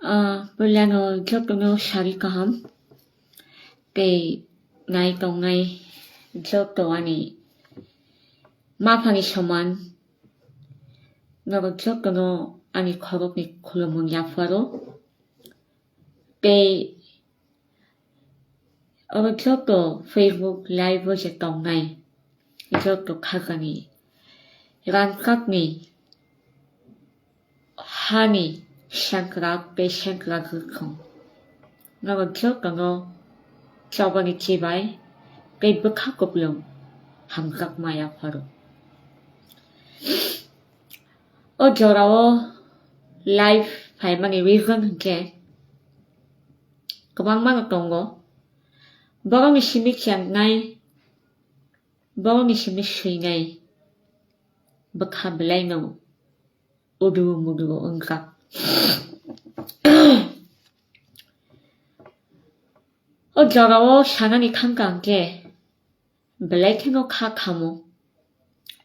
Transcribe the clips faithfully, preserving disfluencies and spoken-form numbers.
Ah, puilano jotono sari kaham. Tei nai tongnai joto ani maphani soman. Norok jotono ani khorokni khulumung yapharo. Tei oro joto Facebook live o je tongnai joto khajani rangkakni hani sengkrak tei sengkrak rwkong. Norok jotono chobani chibai tei bwkha kupulung hamjakma yapharo. O jorao live phaimani reason hinkhe kwbangmano tongo. Borokni simi chengnai, borokni simi swinai bwkha belaino udu mudu wngkha. O jorao sanani thangkha hinkhe belai kheno kha khamo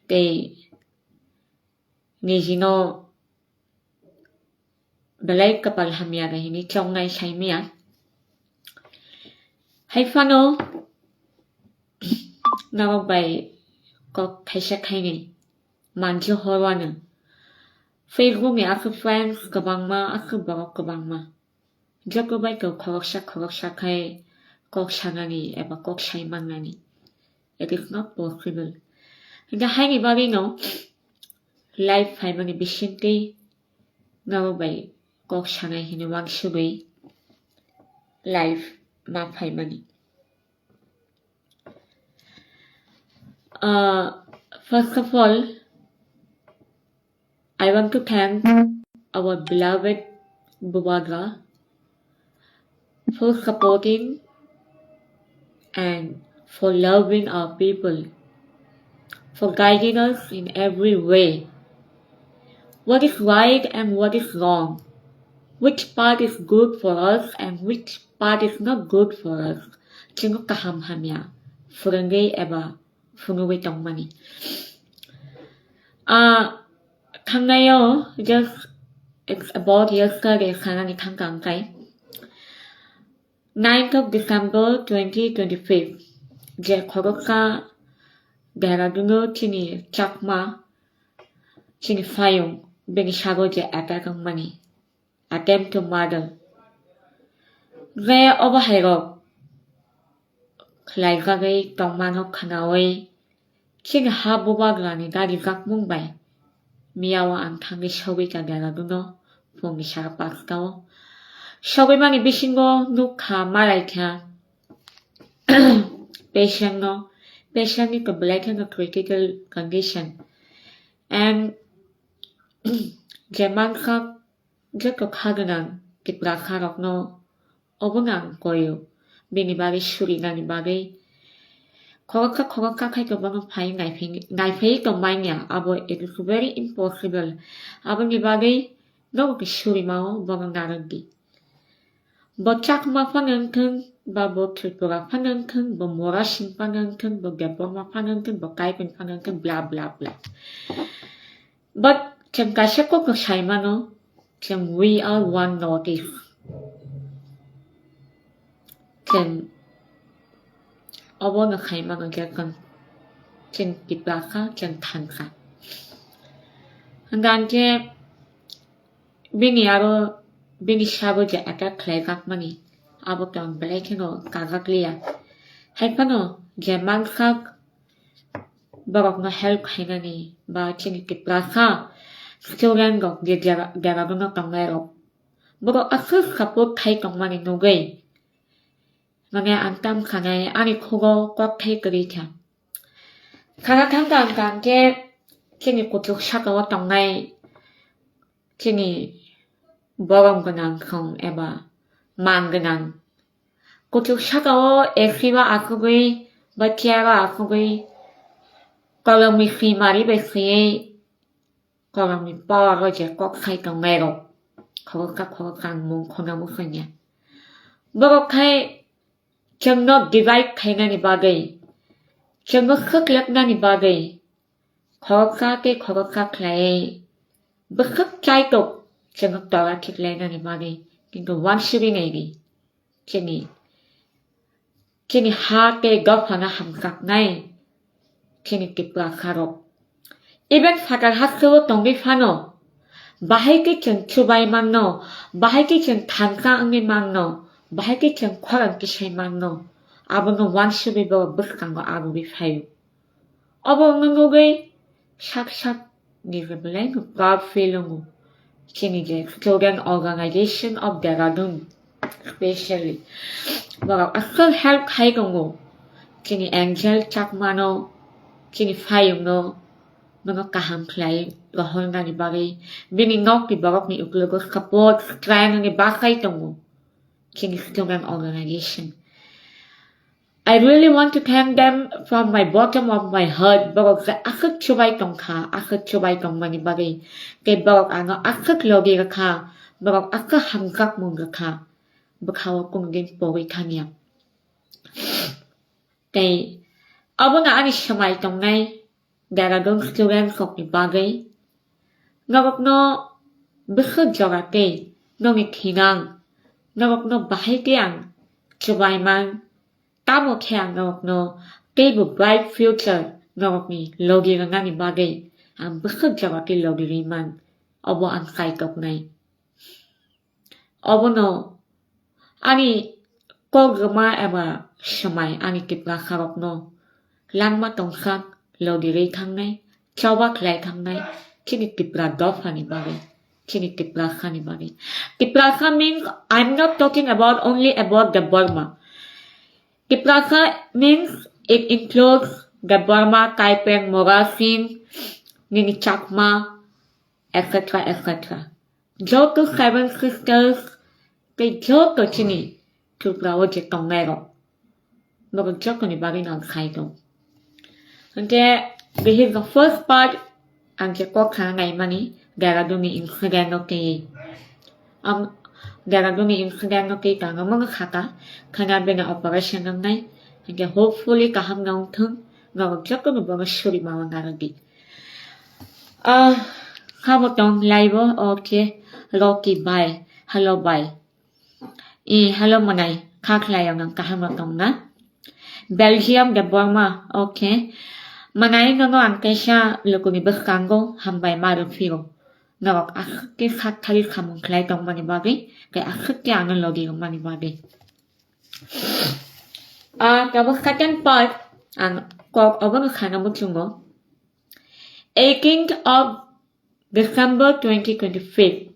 tei nijino belai kapal hamya da hini chongnai saimaya. Haiphano norok bai kok khaisa khainwi manjo horwano. Facebook ni aswk friends kwbangma, aswk borok kwbangma. Joto bai to khoroksa khoroksa khai kok sanani eba kok sai mannani. It is not possible. Hinkhe haini bagwino live phaimani bisingtwi norok bai kok sanai hinwi wansugwi live ma phaimani. Uh, first of all, I want to thank our beloved Bubagra for supporting and for loving our people, for guiding us in every way. What is right and what is wrong? Which part is good for us and which part is not good for us? Chwngno kaham hamya phwrwngwi eba phunugwi tongmani. Ah, thangnaio just it's about yesterday sanani thangkha ang khai. Ninth of December twenty twenty-five, je khoroksa Dehradun o chini Chakma, chini phaiyung, bini sago je attack wngmani, attempt to murder. Je obo hairok khlaijagwi tongmano khwnawi, chini ha bubagrani gari jakmung bai miyao ang thangwi sogwi ka Dehradun o phungni sara pasta o. Sogwi mani bisingo nukha malaikha patient no, patient ni to belai kheno critical condition and je mankha joto kha gwnang Tiprasa rokno obono ang koio bini bagwi surinani bagwi. Khoroksa khoroksa khai to bono phai naiphai, naiphai to manya, abo it is very impossible. Aboni bagwi nogo khe surimao bono narwk di. Bo Chakma phano wngthung, ba bo Tripura phano wngthung, bo Morasing phano wngthung, bo Debbarma phano wngthung, bo Kaipeng phano wngthung, bla bla bla. But chwng kaisa kokno sai mano, chwng we are one North East. Chwng obono khai mano je chwng, chwng Tiprasa, chwng Thansa. Hwnkha hwnkhe bini aro bini sabo je attack khlaijak mani, abo to ang belai kheno kajak liya. Hai phano je mansak borokno help khainani ba chini Tiprasa student rok je dera-, Dehradun o tongnai rok, borok aswk support khai tongmani nugwi, mane ang tam khanai ani khugo kok thai kwrwi kha. Khana thangkha ang khe chini kuchuk saka o tongnai chini borom gwnang khong eba man gwnang. Kuchuk saka o A C o asugwi ba chair o asugwi kolomni swi mari bai swiwi kolomni power o je kok sai tongnai rok. Khoroksa khoroksa ang mung khorna muchungya. Borok khai chwngno divide khainani bagwi, chwngno khwklwknani bagwi, khoroksa tei khoroksa khlaiwi bwswk chaitok chwngno tola khiklainani bagwi Kintu wansugwi naidi. Chini, chini ha tei dophano hamjaknai chini Tiprasarok. Even phatar hasteo tongwi phano, bahai khe chwng chubai mangno, bahai khe chwng thansa wngwi mangno, bahai khe chwng khorang kisai mangno, abono wansugwi bo bwskango arwi phaio. Obo wngwi sak sak ni je belai no proud feel wngo. Chini je Student Organization of Dehradun specially borok aswk help khai tongo. Chini Angel Chakmano, chini phaiyungno, bono kaham khlai rohornani bagwi bini nokni borokni uklogo support khlainani bagwi tongo chini Student Organization. I really want to thank them from my bottom of my heart. Borok je aswk chubai tongkha, aswk chubai tongmani bagwi. Tei borok ano aswk logi rwkha, borok aswk hamjakmung rwkha. Bwkhao kunu din pogwi thangya. Tei abono ani swmai tongnai Dehradun student rokni bagwi. Norokno bwswk jora tei nokni thinang, norokno bahai tei ang chubaimang, tamo khe ang norokno teibo bright future norokni logi rwnani bagwi ang bwswk jora tei logi rwimang, obo ang kaitoknai. Obono ani kok rwma eba swmai ani Tiprasarokno langma tongsak logi rwi thangnai, choba khlai thangnai, chini Tipra dophani bagwi, chini Tiprasani bagwi. Tiprasa means I'm not talking about only about the Borma. Tiprasa means it includes the Borma, Kaipeng, Morasing, nini Chakma, et cetera, et cetera. Joto Seven Sisters tei joto chini Tripura o je tongnai rok, norok jotoni bagwi no ang khai tong. Hwnkhe, this is the first part, ang je kok sana naimani Dehradun ni incident no twi. Am, Dehradun ni incident no twi tang omo no khata, khana bini operation wngnai. Hwnkhe, hopefully kaham no wngthung, norok jotoni bagwi suri ma narwk di. Ah, khabo tong laibo, okay. Rocky bhai, hello bhai. I, hello manai, kha khlai ang nang kaham no tong na? Belgium de Borma, okay. Manai nono ang kaisa lukuni bwskango hambai ma rw phio. Norok aswk khe sak thari samung khlai tongmani bagwi, tei aswk khe ano logi rwmani bagwi. Ah, tabo second part, ang kok obono sana muchungo. Eighteenth of December twenty twenty-five,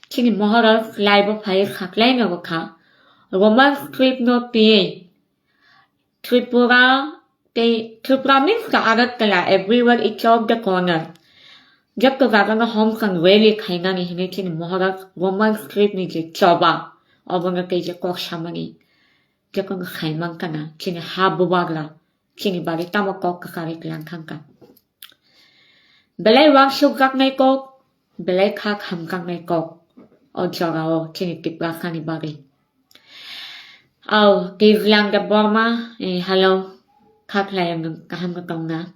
chini Maharaj live o phai khaklai no kha Roman script no tiyei Tripura tei Tripura means ka Agartala, everywhere each of the corner. Jotto jaga no homkang rally khainani hinwi chini Maharaj Roman script ni je choba obono tei je kok samani jotto no khaimang kana chini ha bubagra. Chini bagwi tamo kok kwkarwi tlang thangkha. Belai wansukjaknai kok, belai kha khamjaknai kok. O jorao chini Tiprasani bagwi. Au, Tirlang de Borma, eh, hello. Kha khlai ang kaham no tongna.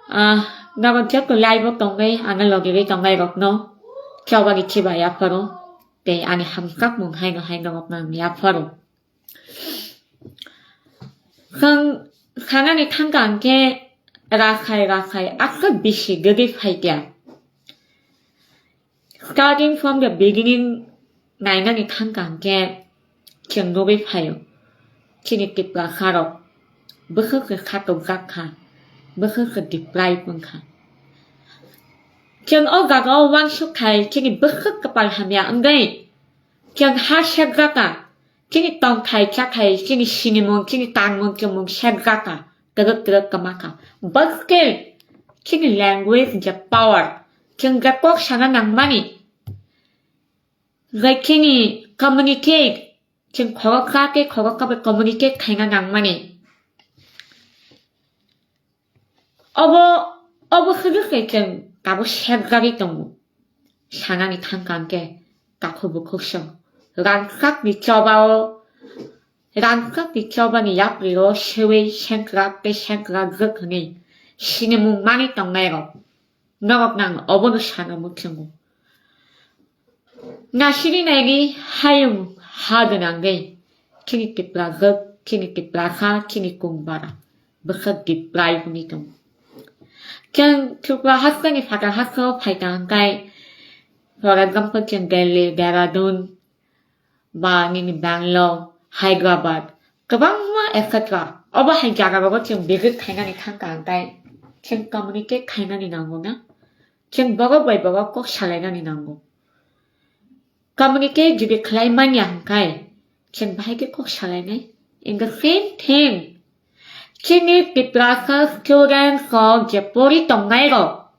Ah, nogo jotto live o tongwi, ano logi ri tongnai rokno. Chobani chiba yapharo. Tei ani hamjakmung haino haino rokno ang yapharo. Khang sanani thangkha hwnkhe rakhai rakhai aswk bisi gagwi phaikha. Starting from the beginning nainani thangkha hwnkhe chwng nugwi phaio. Chini Tiprasarok bwkhwkhe khatokjak kha, bwkhwkhe deprive wngkha. Chwng o jagao uansuk khai chini bwkhwk kwpal hamya wngwi chwng ha sekjak kha. Chini tongthai chathai, chini sinimung, chini tangmung chumung sekjak kha, twrwk twrwk kwma kha. But still, chini language je power, chwng je kok sana nangmani, je chini communicate, chwng khoroksa tei khoroksa bai communicate khaina nangmani. Obo, obo hwnwi khe chwng tabuk sekjagwi tongo. Sanani thangkha hwnkhe takhuk bukhuk song. Rangchakni chobao, rangchakni chobani yapri o sewi sengkrak tei sengkrak rwk hwnwi sinimung manwi tongnairok. Norokno ang obono sana muchungo. Nasiri naini hayung ha gwnangwi, chini Tiprajwk, chini Tiprasa, chini Kungbara bwswk deprive wngwi tongo. Chwng Tripura hasteni phatar hasteo phaikha hwnkhe, for example, chwng Delhi, Dehradun, ba nini Bangalore, Hyderabad, kwbangma et cetera. Obo hai jagarogo chwng visit khainani thangkha hwnkhe, chwng communicate khainani nango na? Chwng borok bai borok kok salainani nango. Communicate jodi khlai manya hwnkhe, chwng bahai khe kok salainai. In the same thing, chini Tiprasa students rok je pori tongnai rok,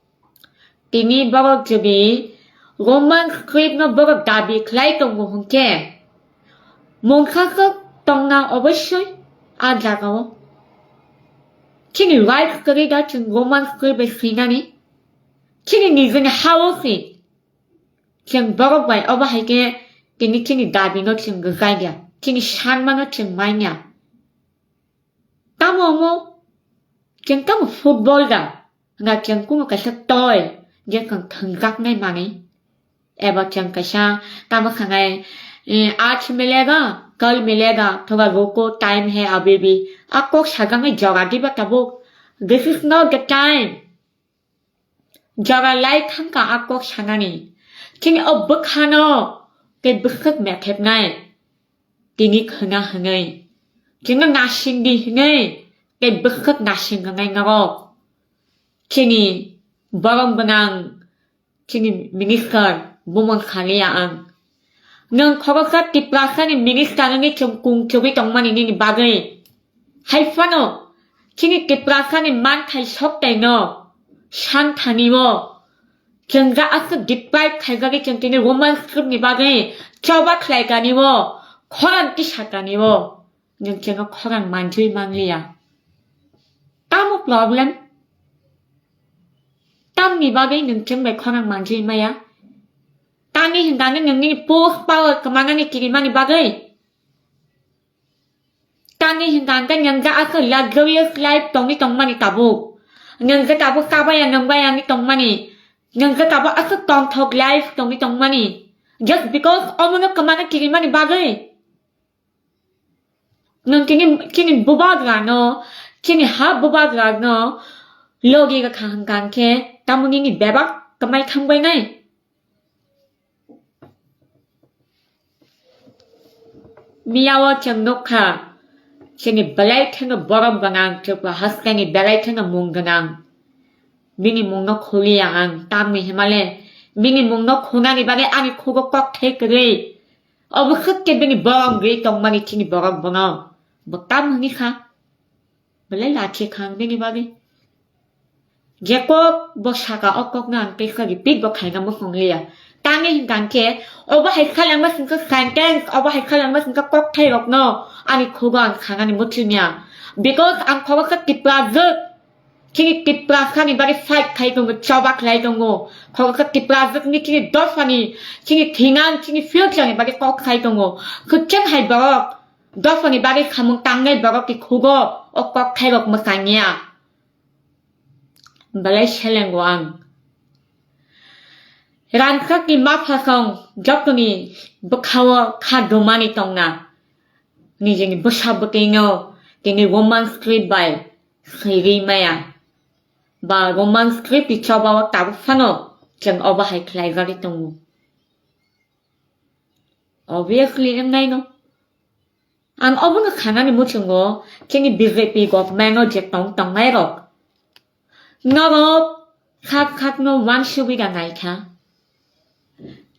tini borok jodi Roman script no borok dabi khlai tongo hwnkhe, mungsa swk tongna obossoi a jagao. Chini right kwrwi da chwng Roman script bai swinani? Chini nijini hao si. Chwng borok bai obo hai khe tini chini dabi no chwng rwjai ya, chini sanma no chwng manya. Tamo omo chwng tamo football da, hwnga chwng kuno kaisa toy je chwng thwngjaknai manwi. Eba chwng kaisa tamo sanai, eh, aaj milega, kal milega, thoda ruko, time hai abhi bhi. A kok sajaknai jora diba tabuk. This is not the time. Jora lai thangkha a kok sanani. Chini o bwkhano tei bwswk methepnai. Tini khwna hwnwi. Chwngno nasing di hwnwi tei bwswk nasing wngnai norok. Chini borom gwnang, chini minister bumung saliya ang. Nwng khoroksa Tiprasani minister wngwi chwng kung chugwi tongmani nini bagwi. Hai phano chini Tiprasani manthai soktaino santhani-o chwng ja aswk deprive khaijagwi chwng tini Roman script ni bagwi choba khlaikani-o, khorang tisakani-o nwng chwngno khorang manjui manliya. Tamo problem? Tamni bagwi nwng chwng bai khorang manjui maya? Tani hwnkha hwnkhe nwng nini post power kwmanani kirimani bagwi? Tani hwnkha hwnkhe nwng je aswk luxurious life tongwi tongmani tabuk. Nwng je tabuk chabaya nwngbaya wngwi tongmani. Nwng je tabuk aswk tongthok life tongwi tongmani. Just because omono kwmana kirimani bagwi. Nwng chini, chini bubagrano, chini ha bubagrano logi rwkha hwnkha hwnkhe tamo nini bebak kwmai thangbainai? Miyao chwng nukha, chini belai kheno borom gwnang, Tripura hasteni belai kheno mung gwnang. Bini mungno khuliya ang, tamni himale bini mungno khunani bagwi ani khugo kokthai kwrwi. Obo swk khe bini borom gwi tongmani chini borok bono. Bo tam hwnwi kha? Belai lachi kha ang bini bagwi. Je kok bo saka, o kokno ang teisa repeat bo khaina muchung liya. Tamni hwnkha hwnkhe obo hai khalangma singkha sentence, obo hai khalangma singkha kokthai rokno ani khugo ang sanani muchungya. Because ang khoroksa Tiprajwk, chini Tiprasani bagwi fight khai tongo, choba khlai tongo. Khoroksa Tiprajwkni chini dophani, chini thinang, chini future ni bagwi kok khai tongo. Kwchwng hai borok, dophani bagwi samung tangnai borok ni khugo o kokthai rok mwchangya. Belai selengo ang. Rangchakni maphasong jotoni bwkhao kha dumani tongna. Nijini bwsa bwtwino tini Roman script bai swigwi maya. Ba Roman script ni chobao tabuk phano chwng obo hai khlaijagwi tongo. Obviously, wngnaino. Ang obono sanani muchungo, chini B J P government o je tong tongnai rok. Norok sak sak no wansugwi da naikha.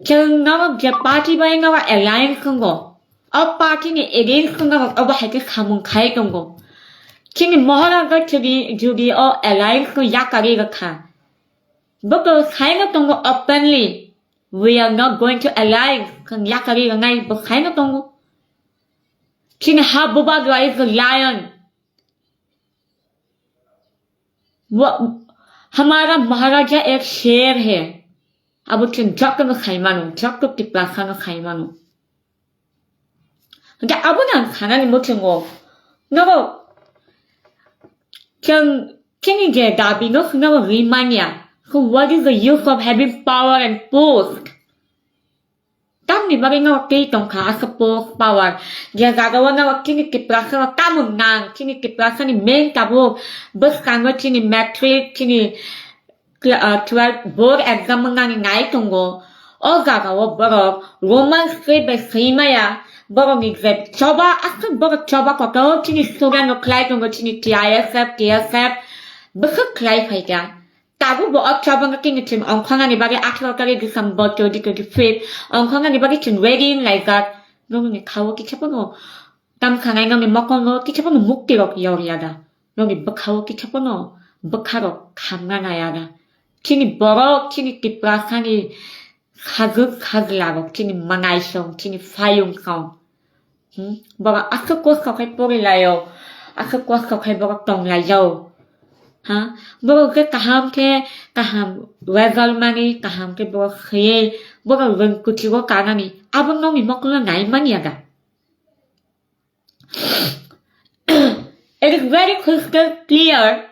Chwng norok je party bai norok alliance wngo, o party ni against o norok obo hai khe samung khai tongo. Chini Maharaja chini jodi o alliance no yakarwi rwkha. Bwkha saino tongo openly, "We are not going to alliance," khang yakarwi rwnai bo saino tongo. Chini ha bubagra is a lion. Wa-, hamara Maharaja ek sher hai. Abo chwng jotono sai mano, joto Tiprasano sai mano. Hwnkhe abono ang sanani muchungo, norok chwng chini je dabi no norok rimanya. So what is the use of having power and post? Tamni bagwi no twi tongkha aswk post power. Je jaga o no chini Tiprasa no tamung nang, chini Tiprasa ni main tabuk bwskango chini matric, chini cla-, ah, twelve board exam wngnani nai tongo. O jaga o borok Roman script bai swi maya, borok ni je choba, aswk borok choba kotor chini student rok khlai tongo, chini T I S F, T S F, bwswk khlai phaikha. Tabuk bo o choba no chini team ongkhornani bagwi atharo tarik December twenty twenty-five ongkhornani bagwi chwng ready wnglaijak. Nokni kha o kisa phano tam khanai, nokni mokol no kisa phano mukti rok yor ya da. Nokni bwkha o kisa phano bwkha rok khamna naya da. Chini borok, chini Tiprasani khajwk khajla rok, chini manai song, chini payung song. Hmm? Borok aswk kosto khai pori laio, aswk kosto khai borok tong laio. Ha? Borok khe kaham khe kaham result mani, kaham khe borok kheye, borok rwngkwtwi o kanani. Abo nokni mokol no nai manya da. It is very crystal clear.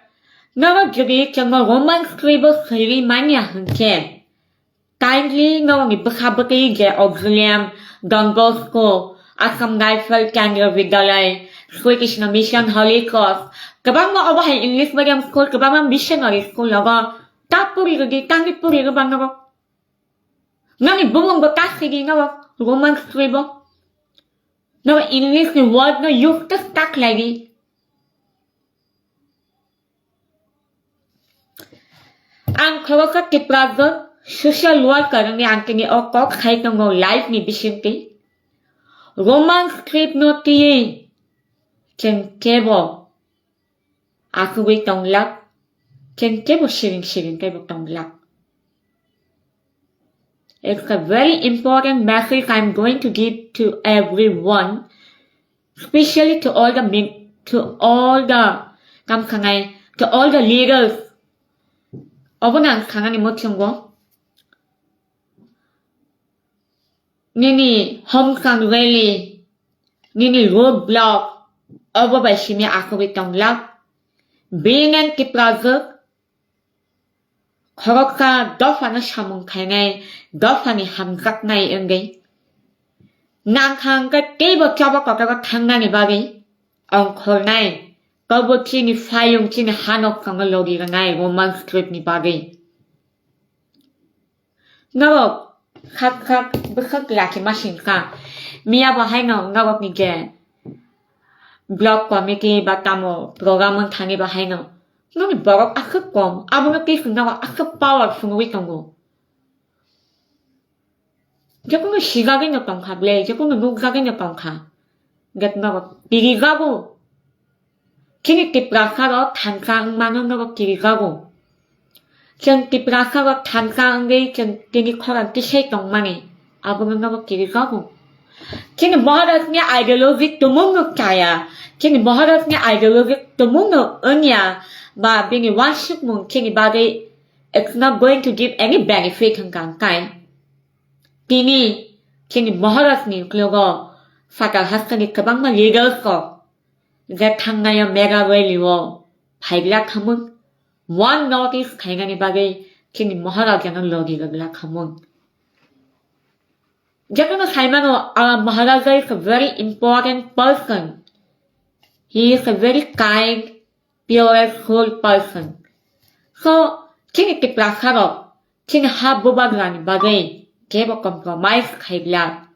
Norok jodi chwngno Roman script o swiwi manya hwnkhe, kindly norokni bwkha bwtwi je Auxilium, Don Bosco, Assam Rifle Kendriya Vidyalaya, Sri Krishna Mission, Holy Cross, kwbangma obo hai English medium school, kwbangma missionary school rogo ta puri rwdi, tangwi puri rwba norok. Nani bumung bo ta sigi norok Roman script o. Norok English ni word no use ta ta khlai di. Ang khoroksa Tiprajwk social worker wngwi ang tini o kok sai tongo life ni bisingtwi. Roman script no twiwi chwng kebo asugwi tonglak, chwng kebo siring siring kebo tonglak. It's a very important message I'm going to give to everyone, especially to all the min-, to all the, kam khanai, to all the leaders. Obo nang khanani muchungo. Nini homkang rally, nini road block, obo bai simi asugwi tonglak. Being an Tiprajwk, khoroksa dophano samung khainai, dophani hamjaknai wngwi. Nangkha hwnkhe teibo choba kotogo thangnani bagwi ongkhornai, tobo chini payung chini hanok tongo logi rwnai Roman script ni bagwi. Norok khak khak bwkhak laki masing kha. Miya bo haino norok ni je block committee ba tamo program wng thani bo haino. Nokni borok aswk kom, abono twi chwng norok aswk power phunugwi tongo. Jephuru sijagwi no tongkha ble, jephuru nukjagwi no tongkha. Get norok tirijago. Chini Tiprasa rok thansa wngmano norok tirijago. Chwng Tiprasa rok thansa wngwi chwng tini khorang tisai tongmani, abono norok tirijago. Chini Maharaj ni ideology tumung no chaya. Chini Maharaj ni ideology tumung no wngya ba bini wansukmung chini bagwi it's not going to give any benefit hwnkha hwnkhe. Tini chini Maharaj ni uklogo sakal hasteni kwbangma leaders rok je thangnai o mega rally o phaigla khamung, one notice khainani bagwi chini Maharaj no logi rwgla khamung. Jephuru saimano, our Maharaja is a very important person. He is a very kind, pure soul person. So, chini Tiprasa rok, chini ha bubagra ni bagwi kebo compromise khaigla.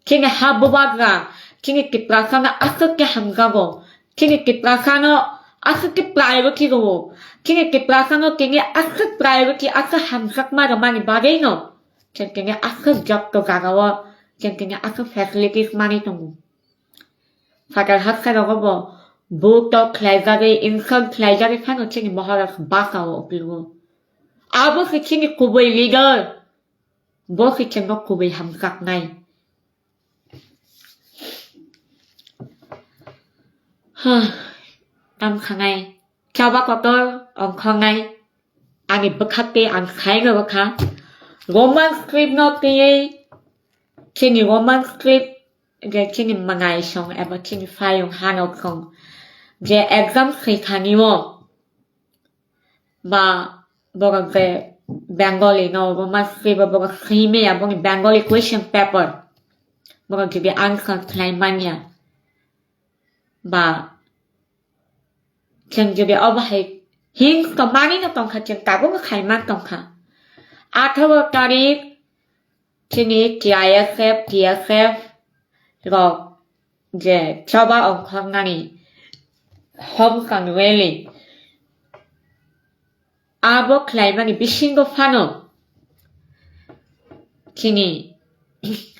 Chini ha bubagra, chini Tiprasa no aswk khe hamjago. Chini Tiprasa no aswk khe priority rwo. Chini Tiprasa no tini aswk priority, aswk hamjakma rwmani bagwi no. Chwng tini aswk jotto jaga o, chwng tini aswk facilities manwi tongo. Sakal hasteni rogo bo, bo to khlaijagwi, insult khlaijagwi phano chini Maharaj basa o uklogo. Abo se chini kubui leader. Bo se chwngno kubui hamjaknai. Huh, tam khanai. Choba kotor ongkhornai. Ani bwkhaktwi ang sai rwkha. Roman script no twiwi chini Roman script je chini manai song eba chini payung hanok song je exam swi thani o ba borok je Bengali no, bo ma swi bo, bo swi maya, boni Bengali question paper. Bo jodi answer khlai manya. Ba, chwng jodi obo hai hing tongmani no tongkha, chwng tabuk khai man tongkha. Atharo tarik chini T I S F, T S F rok je choba ongkhornani homkang rally abo khlaimani bisingo phano chini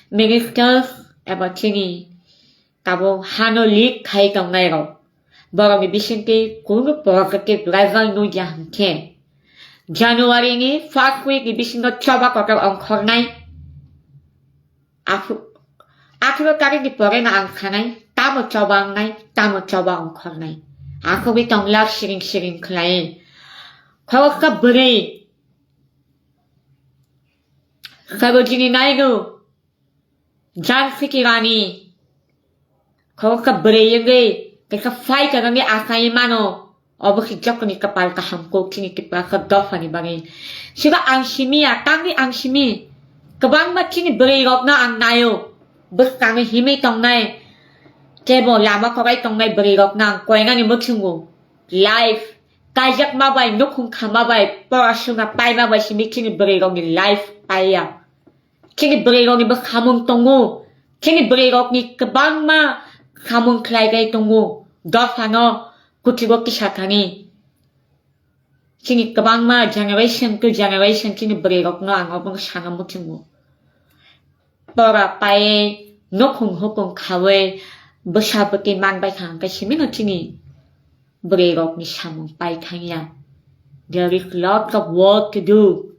ministers eba chini tabuk hano leak khai tongnai rok, borokni bisingtwi kunu positive result nukya hinkhe January ni first week ni bisingo choba kotor ongkhornai. Aphuru, aphuru tarik ni pore no ang sanai, tamo choba wngnai, tamo choba ongkhornai. Akhogwi tong lak siring siring khlai. Khoroksa bwrwi Sarojini Naidu, Jhansi ki Rani, khoroksa bwrwi wngwi kaisa fighter wngwi asai mano. Obo khe joto ni kwpal kaham kok chini Tiprasa dopha ni bagwi. Siba ang simi ya, tangwi ang simi. Kwbangma chini bwrwi rok no ang naio. Bwskang no himwi tongnai. Kebo lama korai tongnai bwrwi rok no ang koinani mwchungo. Life. Kaijak ma bai, nukhung khama bai, porasuna paima bai simi chini bwrwi rok ni life paiya. Chini bwrwi rok ni bo samung tongo. Chini bwrwi rok ni kwbangma samung khlai bai tongo. Dopha no kuchugo kisa thani. Chini kwbangma generation to generation chini bwrwi rok no ang obo sana muchungo. Pora pai, nukhung hukung khawi, bwsa bwtwi man bai kha hwnkhe simi no chini bwrwi rok ni samung pai thangya. There is lot of work to do.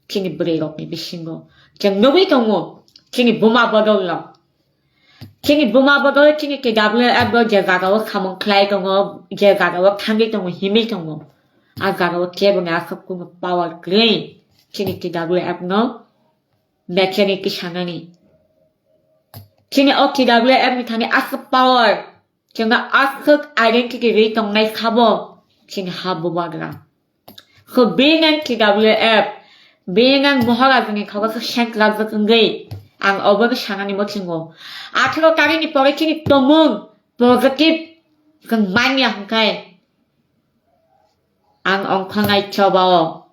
Chini bwrwi rok ni bisingo chwng nugwi tongo, chini buma bodol rok. Chini buma bodol chini T W F bo je jaga o samung khlai tongo, je jaga o thangwi tongo, himwi tongo. A jaga o kebo ni aswk kuno power kwrwi chini T W F no mechanic khe sanani. Chini o T W F ni thani aswk power, chwngno aswk identity rwi tongnai sabo chini ha bubagra. So being an T W F, being an Maharaj ni khago se sent lajak wngwi ang obo khe sanani muchungo. Atharo tarik ni pore chini tongmung positive chwng manya hwnkhe ang ongkhornai choba o.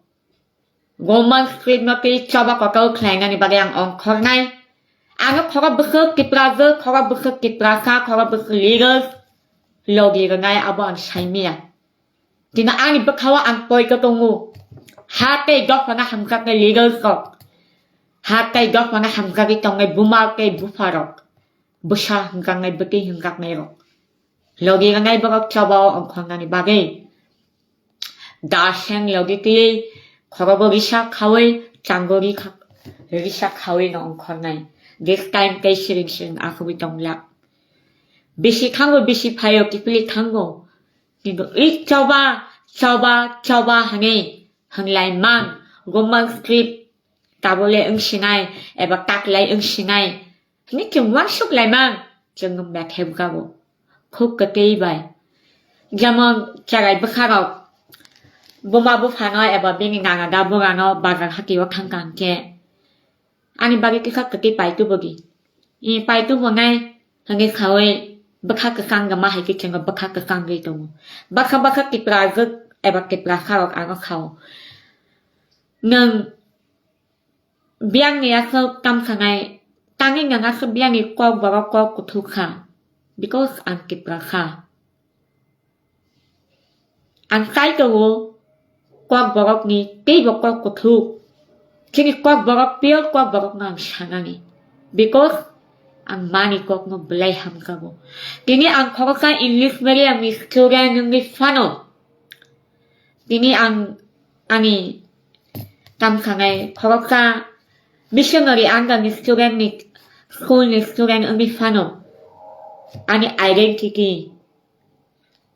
Roman script no tei choba kotor khlainani bagwi ang ongkhornai. Ano khorok bwswk Tiprajwk, khorok bwswk Tiprasa, khorok bwswk leaders logi rwnai abo ang saimaya. Tini ani bwkhao ang poito tongo. Ha tei dophano hamjaknai leaders rok. Ha tei dophano hamjagwi tongnai buma tei bupha rok. Bwsa hwnkaknai, bwtwi hwnkaknai rok. Logi rwnai borok choba o ongkhornani bagwi. Daseng logi twi khorogo risa khawi, chango ri kha-, risa khawi no ongkhornai. This time tei siring siring akhogwi tongla. Bisi thango, bisi phaio, kiphilwi thango. Kintu i choba, choba, choba hwnwi hwnlai man, Roman script tabole wngsinai eba taklai wngsinai. Hini chwng uansuk laimang, chwng bethai bwkhago. Khuk kwtwi bai. Jemon cherai bwkharok buma buphano eba bini nana da burano bazar hatio thangkha hwnkhe, ani bagwi kisa kwtwi paitubogi. I paitubonai hwnwi khaui bwkha kwchang gama hai khe chwngno bwkha kwchang gwi tongo. Bwkha bwkha Tiprajwk eba Tiprasarok ano sao. Nwng biyangni aswk tamsanai, tangwi nwng aswk biyangni kok borok kok kuthuk kha, because ang Tipra kha. Ang sai tongo kok borokni teibo kok kuthuk. Chini kok borok pure kok borokno ang sanani, because ang mani kokno belai hamjago. Tini ang khoroksa English medium ni student wngwi phano, tini ang ani tamsanai khoroksa missionary under ni student ni school ni student wngwi phano ani identity,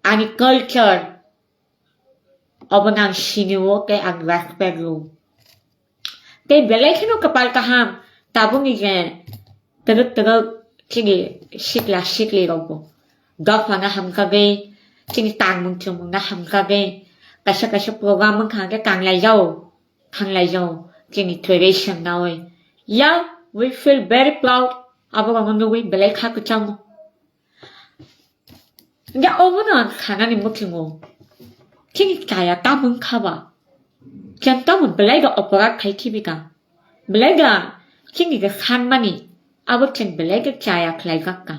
ani culture obono ang sinio tei ang respect rwo. Tei belai kheno kwpal kaham tabukni je twrwk twrwk chini sikla sikli rokbo dophano hamjagwi, chini tangmung chumungno hamjagwi, kaisa kaisa program wngkha hwnkhe tanglaijao. thanglai jao chini tradition nawi. Yeah, we feel very proud. Abo rokno nugwi belai kha kwchango. Hingke obono ang sanani muchungo. Chini chaya tamo wngkha ba? Chwng tamo belai da oporat khai khibi ka? Belai da chini je sanmani abo chwng belai da chaya khlaijak ka?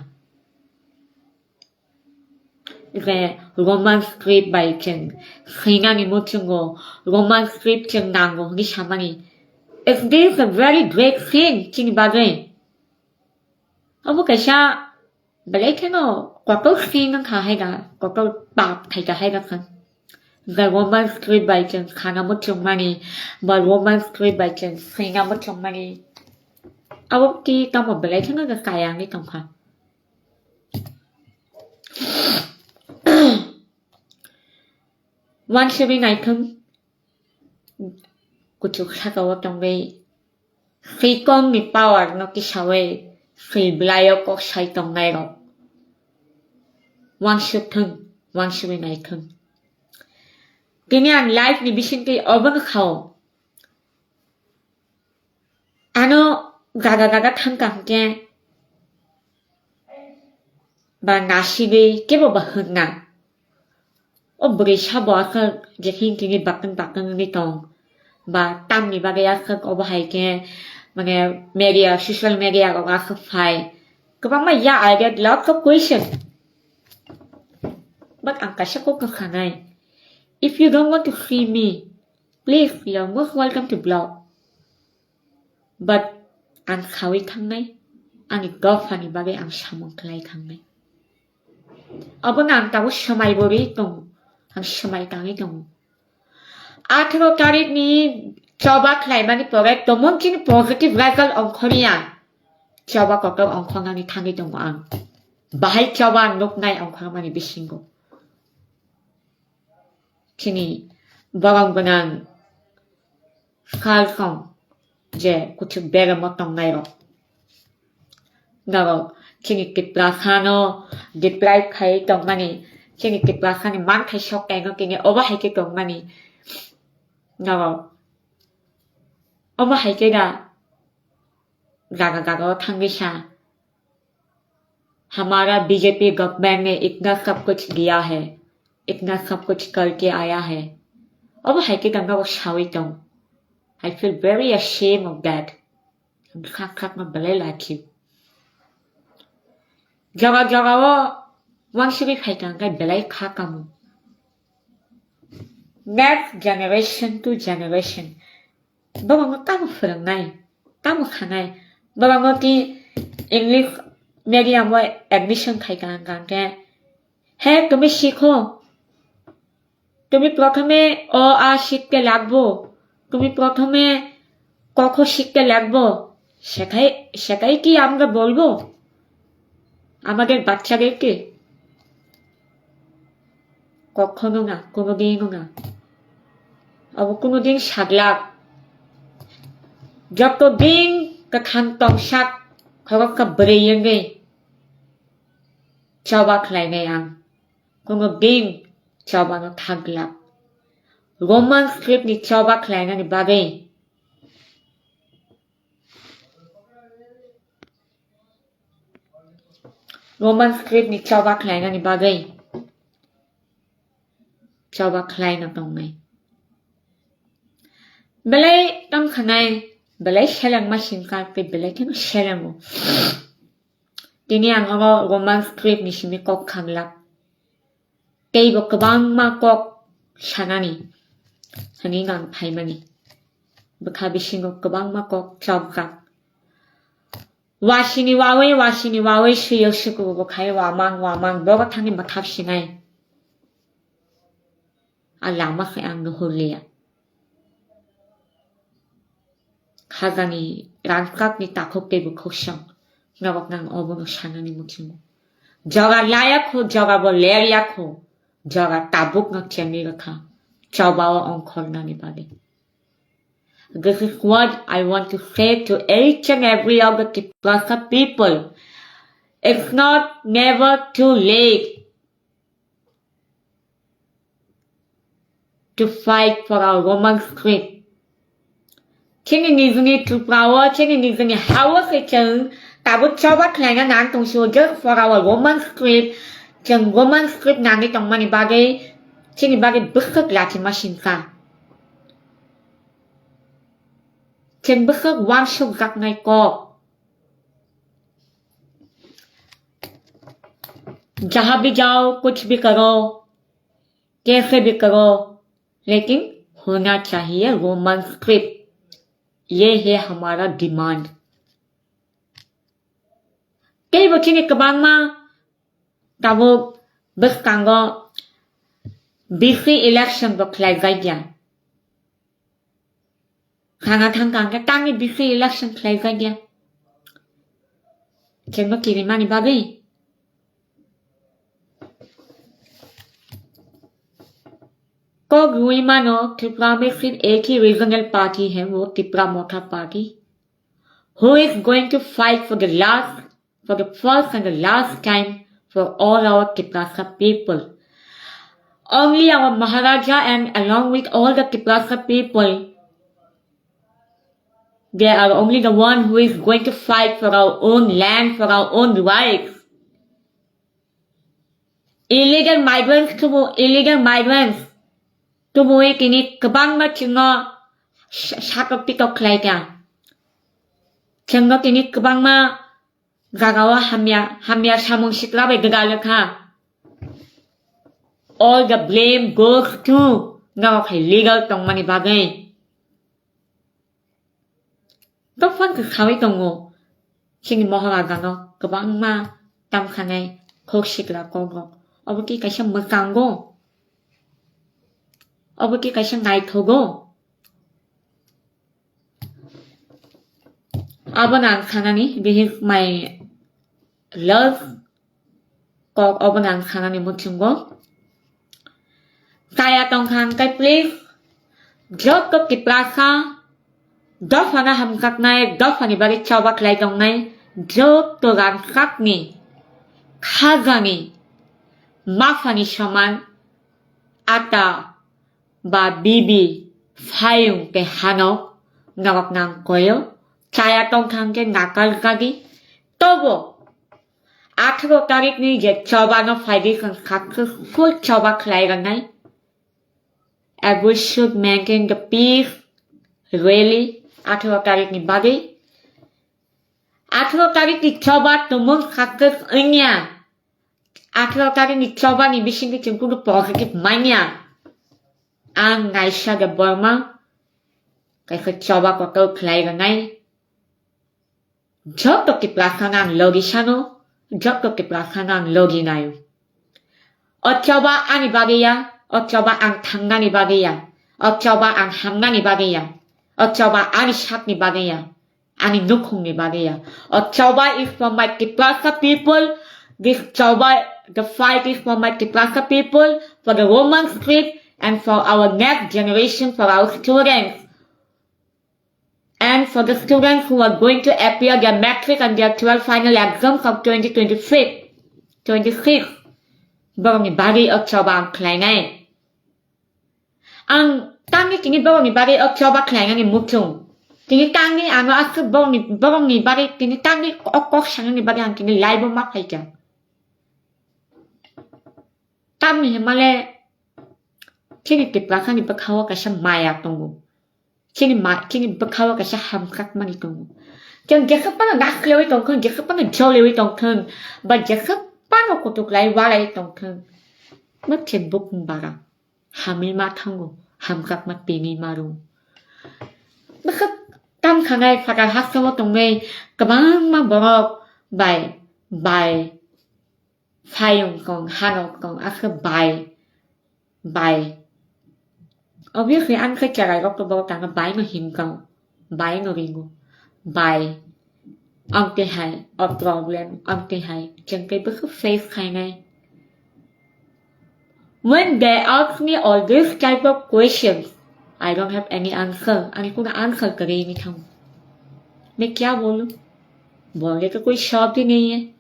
Je Roman script bai chwng swinani muchungo, Roman script chwng nango hinwi samani. Is this a very great thing chini bagwi? Obo kaisa belai kheno kotor sin wngkha hai da, kotor pap khaika hai da khan. Je Roman script bai chwng sana muchungmani, ba Roman script bai chwng swina muchungmani. Abo ki tamo belai kheno je kaya wngwi tongkha. Wansugwi naithung kuchuk sakao tongwi swikongni power no kisawi swi bwlaio kok sai tongnairok. Wansuk thung, wansugwi naithung. Tini ang life ni bisingtwi obono khao. Ano jaga jaga thangkha hwnkhe ba nasigwi kebo ba hwnna. O bwrwi sabo aswk je himtini bakung bakung wngwi tong. Ba tamni bagwi aswk obo hai khe mane media, social media rok aswk phai. Kwbangma ya, I get lots of question. But ang kaisa kok no sanai. If you don't want to see me, please, you are most welcome to block. But ang sawi thangnai, ani dophani bagwi ang samung khlai thangnai. Abono ang tabuk swmai bo rwi tongo, ang swmai tangwi tongo. Atharo tarikni choba khlaimani pore tomon chini positive result ongkhorya. Choba kotor ongkhornani thangwi tongo ang. Bahai choba ang nuknai ongkhormani bisingo. Chini borok gwnang sal song je kuchuk beremo tongnairok. Norok chini Tiprasano deprive khai tongmani, chini Tiprasani manthai sok kaino tini obo hai khe tongmani. Norok obo hai khe da jaga jaga o thangwi sa. हमारा BJP government ने इतना सब कुछ दिया है, इतना सब कुछ करके आया है. Obo hai khe tangka o sawi tong. I feel very ashamed of that. Ang khak khak no belai lakhi. Jaga jaga o wansugwi phai tangka belai kha kamo. Next generation to generation. Borokno tamo phwrwngnai, tamo khanai. Borokno ki English medium o admission khai kaham kaham khe, "He, tumi sikho. Tumi prothome o a sikhte lagbo. Tumi prothome ক খ শিখতে লাগবো, সেটাই, সেটাই কি আমরা বলবো আমাদের বাচ্চাদেরকে?" Kokhono na, kono din no na. Abo kono din saglak. Joto din kwthang tongsak khoroksa bwrwi wngwi choba khlainai ang. Kono din chobano thaglak. Roman script ni choba khlainani bagwi Roman script ni choba khlainani bagwi choba khlaina tongnai. Belai tong khanai, belai selengma singkar tei belai kheno selengo. Tini ang oro Roman script ni simi kok khaglak. Teibo kwbangma kok sanani hwnwi ang phaimani. Bwkha bisingo kwbangma kok chopjak. Wasini wawi, wasini wawi swiyo sukubo bwkhai wamang, wamang bobo thani bwthap sinai. A lama khe ang nuhurliya. Khajani rangkakni takhuk tei bwkhuk song norok nang obono sanani muchungo. Joga laya kho, joga bo lerya kho, joga tabuk no chengwi rwkha, choba o ongkhornani bagwi. This is what I want to say to each and every of the Tiprasa people. It's not never too late to fight for our Roman script. Chini nijini Tripura o, chini nijini ha o se chwng tabuk choba khlaina nang tong sio, just for our Roman script, chwng Roman script nangwi tongmani bagwi, chini bagwi bwswk lachi ma singkha. Chwng bwswk uansukjaknai kok. जहाँ भी जाओ, कुछ भी करो, कैसे भी करो, लेकिन होना चाहिए रोमन स्क्रिप्ट। ये है हमारा demand. Tei bo chini kwbangma tabuk bwskango B C election bo khlaijakya. Khana thangkha hwnkhe tangwi B C election khlaijakya. Chwngno kirimani bagwi. Kok rwi mano Tripura mein sirf ek hi regional party hai, wo Tipra Motha party, who is going to fight for the last, for the first and the last time for all our Tiprasa people. Only our Maharaja and along with all the Tiprasa people, they are only the one who is going to fight for our own land, for our own rights. Illegal migrants tubu, illegal migrants tubu tini kwbangma chwngno sa-, satok pitok khlai kha. Chwngno tini kwbangma jagao hamya, hamya samung sikla bai gwdalwkha. All the blame goes to norok hai legal tongmani bagwi. Dophang khe khawi tongo. Chini Maharaja no kwbangma tamkhanai khok sikla kok rok. Obo khe kaisa mwkango. Obo khe kaisa naithogo. Abono ang sanani, this is my love. Kok obono ang sanani muchungo. Chaya tongkha hwnkhe please, joto Tiprasa, dophano hamjaknai, dophani bagwi choba khlai tongnai, joto rangchakni, khajani, maphani soman, ata, ba bibi, phayung tei hanok, norok nang koyo, chaya tongkha hwnkhe nakar jagwi, tobo, atharo tarikni je choba no phaidi chwng successful choba khlai rwnai. And we should maintain the peace rally atharo tarikni bagwi. Atharo tarikni choba tumung success wngya. Atharo tarikni chobani bisingtwi chwng kunu positive manya. Ang Naisha Debbarma kaisa choba kotor khlai rwnai. Joto Tiprasano ang logi sano, joto Tiprasano ang logi naio. O choba ani bagwi ya, o choba ang thangnani bagwi ya, o choba ang hamnani bagwi ya, o choba ani sakni bagwi ya, ani nukhungni bagwi ya. O choba is for my Tiprasa people, this choba, the fight is for my Tiprasa people, for the women's street, and for our next generation, for our students. And for the students who are going to appear their matric and their twelve final exams of twenty twenty-five, twenty-six, borokni bagwi o choba ang khlainai. Ang tangwi tini borokni bagwi o choba khlainani muchung. Tini tangwi ano aswk borokni, borokni bagwi tini tangwi o kok sanani bagwi ang tini live-o ma phaikha. Tamni hwnmale chini Tiprasani bwkhao kaisa maya tongo. Chini ma-, chini bwkhao kaisa hamjakmani tongo. Chwng jesa phano nakhlewi tongthwng, jesa phano jolewi tongthwng, ba jesa phano kutuklai walai tongthwng. Mwkhe bukung bara hamwi ma thango, hamjakma tini maro. Bwkhak tamkhanai phatar hasteo tongwi kwbangma borok bai, bai, Phayung tong, hanok tong, aswk bai, bai. Obviously, ani khe cherai rok to bo tangma bai no himkang, bai no ringo, bai. Amtwi hai, a problem, amtwi hai, chwng tei bwswk face khainai. When they ask me all these type of questions, I don't have any answer. Ani kuno answer kwrwi ni thang. मैं क्या बोलूं? बोलने का कोई शब्द ही नहीं है।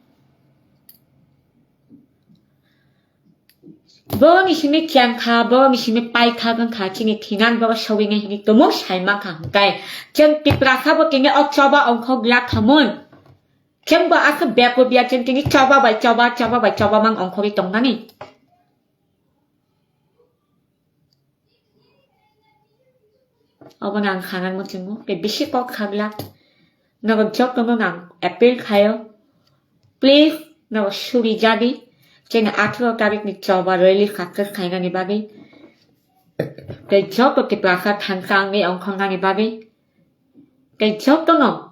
Bo ni simi kiang kha, bo ni simi pai kha, wng kha, chini thinang bo sogwi nai hini tumo sai man kha hwnkhe. Chwng Tiprasa bo tini o choba ongkhok glak kha mun. Chwng bo asa beko biya chwng tini choba bai choba, choba bai choba mang ongkhorwi tong nani. Obo no ang sanang muchungo, tei bisi kok kha glak. Nogo joto no ang appeal khayo. Please, nogo suri jadi. Chini atharo tarik ni choba rally success khainani bagwi. Tei joto Tiprasa thansa wngwi ongkhornani bagwi. Tei joto no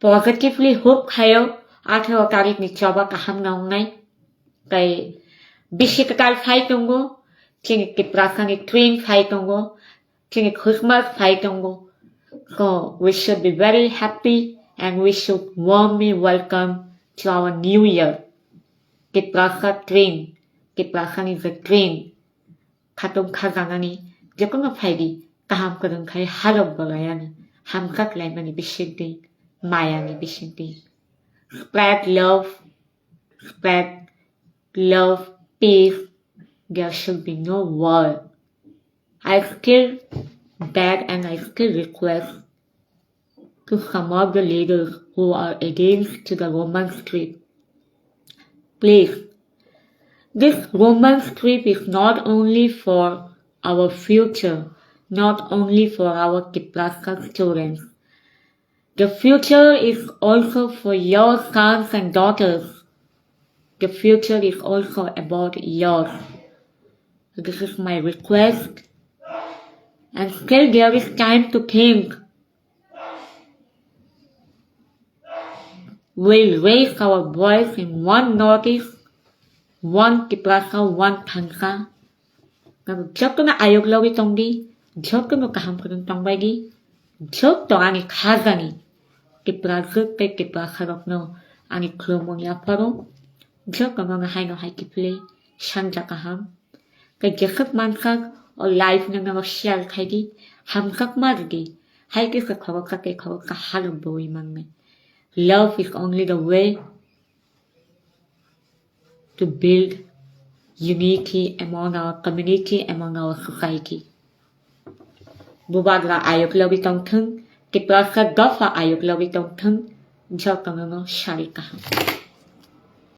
positively hope khayo, atharo tarik ni choba kaham no wngnai. Tei bisi kwtal phai tongo, chini Tiprasa ni train phai tongo, chini Christmas phai tongo. So we should be very happy and we should warmly welcome to our new year. Tiprasa train, Tiprasa ni the train. Khatung khajanani, jokono phaidi, kaham kwrwng khai halok bolai ani, hamkak laimani bisingtwi, mayani bisingtwi. Spread love, spread love, peace. There should be no war. I still beg and I still request to some of the leaders who are against to the Roman script. Please, this Roman script is not only for our future, not only for our Tiprasa students. The future is also for your sons and daughters. The future is also about yours. This is my request. And still there is time to think. We'll raise our voice in one Northeast, one Tiprasa, one Thansa. Nang jotono ayok logwi tongdi, jotono kaham kwrwng tongbaidi, joto ani khajani Tiprajwk tei Tiprasarokno ani khulumung yapharo, jotono haino hai kiphilwi sanja kaham. Tei jeswk mansak o live no nogo share khaidi, hamjakma rwdi, hai khe se khoroksa tei khoroksa halok bwwi mannai. Love is only the way to build unity among our community, among our society. Bubagra ayok logwi tongthwng, Tiprasa dopha ayok logwi tongthwng, jotono no sari kaham.